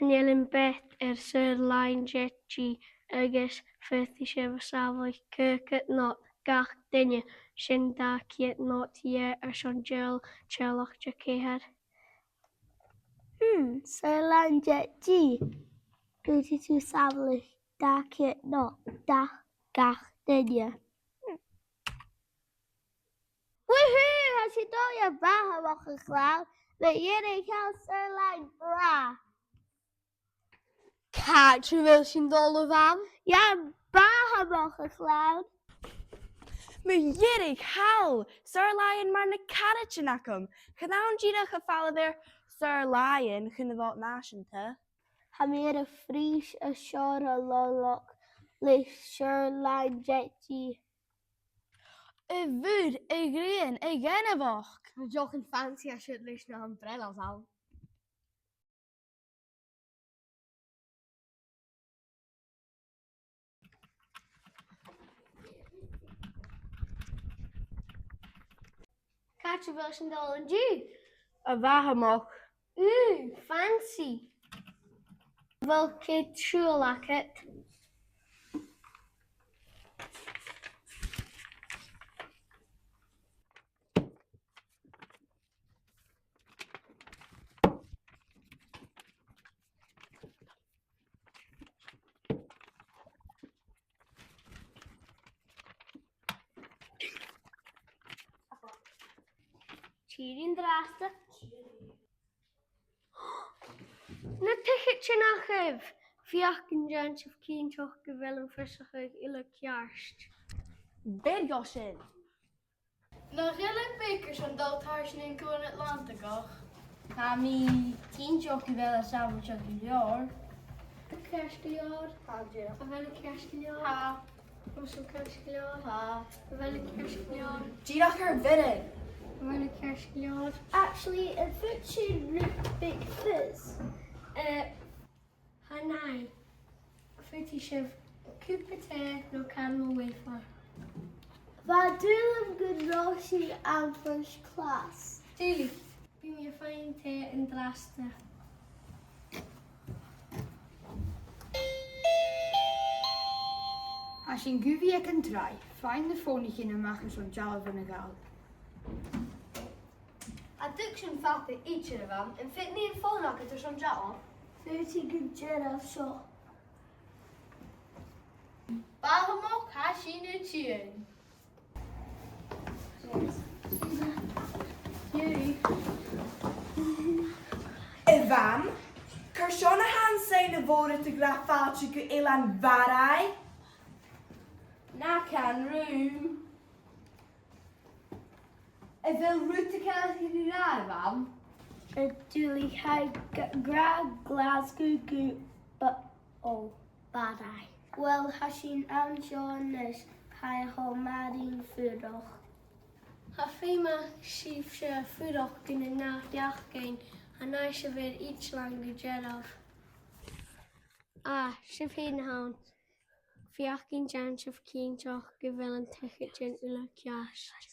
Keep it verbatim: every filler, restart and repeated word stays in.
An eilean beag air saor-làithean Fhidsi agus faodaidh sibh sàbhaladh caogad not gach duine, sin dà cheud not dheth airson teaghlach, teaghlach de cheithir. Hmm, saor-làithean Fhidsi. Faodaidh tu sàbhaladh dà cheud not dà gach duine. Woohoo! Tha sinn a' dol a Bhahamach, a chlann. Mu dheireadh thall saor-làithean bràth. Càit a bheil sinn a' dol, a Mham? Dhan Bhahamach, a chlann. Mu dheireadh thall saor-làithean mar na caraidean agam. Chan ann dìreach a' falbh air saor-làithean chun a' Mhòd Nàiseanta. Tha mi air a' phrìs as fheàrr a lorg le saor-làithean Fhidsi. A' mhuir, a' ghrian, a' ghainmheach. Tha deagh fancy a tha siud leis na h-umbrellas ann. Càit a bheil sinn a' dol an-diugh? A Bhahamach. Ooh, fancy. A bheil cead siubhail agad? Tìoraidh an-dràsta. Na tiogaidean agaibh! Feuch an dèan sibh cinnteach gu bheil am fiosrachadh uile ceart. Bidh sin. Nach eil e beag airson dol tarsainn an Cuan Atlantach? Tha mi cinnteach gu bheil e sàbhailte gu leòr. Ceart gu leòr? Tha, dìreach. A bheil e ceart gu leòr? Tha. A bheil e ceart gu leòr? Tha. A bheil e ceart gu leòr? Dìreach air bhioran. A bheil e ceart gu leòr? Actually, am faod sinn rud beag fios? Eh, Tha, nì. Faodaidh sibh cupa tì no caramel wafer. Bha dùil agam gun robh sinn ann first class. Duilich, bidh mi a' faighinn tì an-dràsta. Tha sinn gu bhith aig an tràigh, faigh na fònaichean a-mach airson dealbhan a ghabhail. An tuig sinn fada idir, a Mham, am faod mi am fòn agad airson dealbh? Faodaidh gu dearbh seo. Bahamach, tha sinn a' tighinn. A Mham, carson a tha an soidhne mhòr a' gràdh fàilte gu Eilean Bharraigh? Nach ann rium. A bheil rudeigin a' gràdh, a Mham? An duilich, tha e a' gràdh Glaschu gu Ba-, o, Barraigh. Uill, tha sinn an seo a-nis, tha e cho math ri fuireach. Tha feum agaibhse fuireach gu na h-ath-sheachdain, chan fhaigh sibh air itealan gu dearbh. Ah, sibh fhèin a th' ann. Feuch an dèan sibh cinnteach gu bheil an tiogaidean uile ceart.